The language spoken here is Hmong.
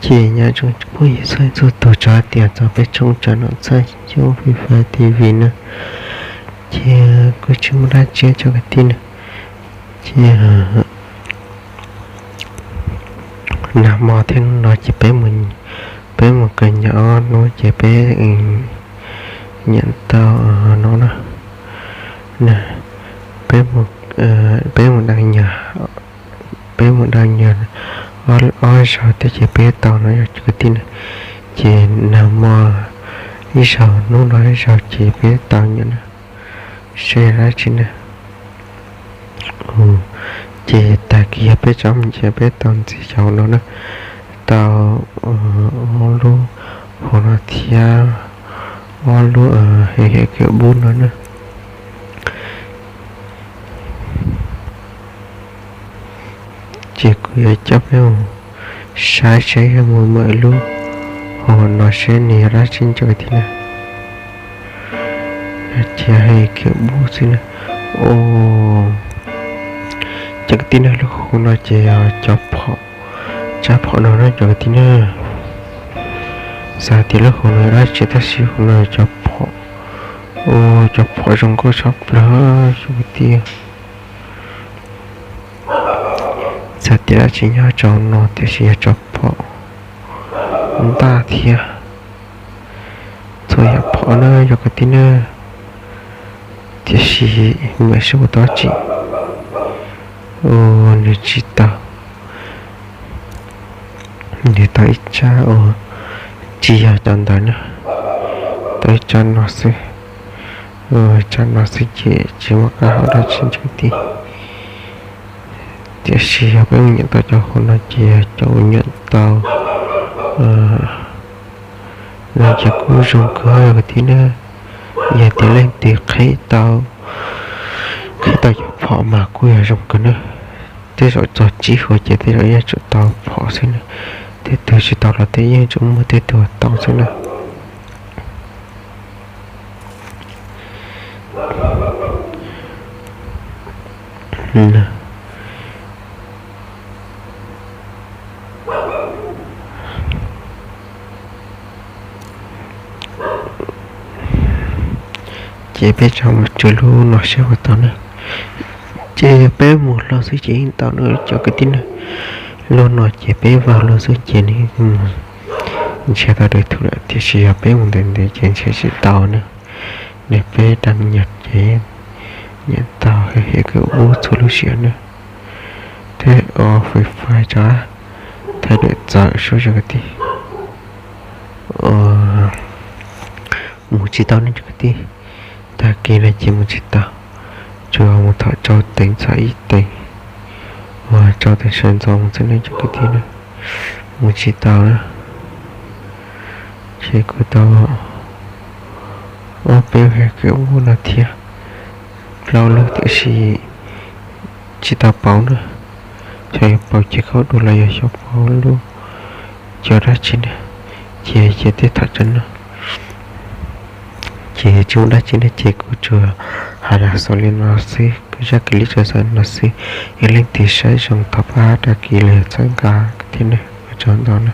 Ces nyob zoo tsoom phooj ywg txhua txhua tus, tso tias txog peb tshooj tsam no txhaj xyoob Free Fire T V na, ces kuj tsis muaj dab tsi tso kwv tij na. Ces nag hmo thiab hnub no ces peb mus, peb mus kawm nyob ob hnub ces peb nyiam tau no na, peb mus, peb mus da nyag, peb mus da nyag ob zaug thiab ces peb tau no yog cov kwv tij na. Ces nag hmo ib zaug, hnub no ib zaug ces peb tau nyiam na, seb dab tsi na. Ces tag kis yog peb tsob mus ntsia peb tau ntxiv xyov no na, tau ob lub hauv no thiab ob lub he he kawm bub no na. Ces kuv yuav coj peb mus saib seb yog mus mam lub hauv no seb nws yog dab tsi cov kwv tij na. Ces he kawm bub xwb na. Cov kwv tij na, lub hauv no ces yog cov phom, tsab phom no na cov kwv tij na. Xav tias lub hauv no dab tsi tab sis hauv no cov phom, cov phom zoo nkauj tshaj plaws cov kwv tij. Xav tias dab tsi nyob rau no tiam sis yog cov phom ntaj thiab. Txhua yam phom na cov kwv tij na, tiam sis mam sib ua tau dab tsi, nws tsis tau, nws tau ib tsab uas tsis yog cov ntawd na, tau ib tsab no xwb. Tsab no xwb ces tsis muaj qab hau dab tsi cov kwv tij. Tiam sis yog peb mus nyiam tau cov hauv no ces yog cov uas nyiam tau no ces kuj zoo kawg cov kwv tij na. Yog tias leej twg qhib tau, qhib tau cov phom mas kuj yog zoo kawg na. Tej zaum txog tsib hua ces tej zaum yeej tsum tau phom xwb na. Tej tug tsis tau los tej yeej tsum muaj tej tug tau xwb na. Ces peb tso mus rau lub no seb puas tau na. Ces yog peb mus hlo xwb ces yeej tau na cov kwv tij na. Lub no ces peb vau hlo xwb ces nws mus ntshe tau daim thum lawm, tiam sis yog peb mus ntev ntev ces ntshe tsis tau na. Nws peb da nyag ces nyiam tau he kawm bub txhua lub sij hawm na. Thiab ua Free Fire tso, thaij duam txawv sub cov kwv tij. Mus tsis tau ne cov kwv tij. Tag kis no ces mus tsis tau, tsuas mus tham tsau teev txog ib teev, ua tsau teev sawv ntxov mus xwb ne cov kwv tij na. Mus tsis tau na. Ces kuj tau ob peb he kawm bub no thiab, plaub lub tiam sis tsis tau pauv na. Xyov yuav pauv ces khaub dua los yog xyov pauv lub cov dab tsi na. Ces cia tej tham tsam no, ces tsis muaj dab tsi na ces kuv tsuas hais los xaus li no xwb, kuv zaj clip tsuas xaus li no xwb. Yog leej twg saib zoo thov pab dam kiv los yog txhawb nqa thiab na, ua tsaug ntau na.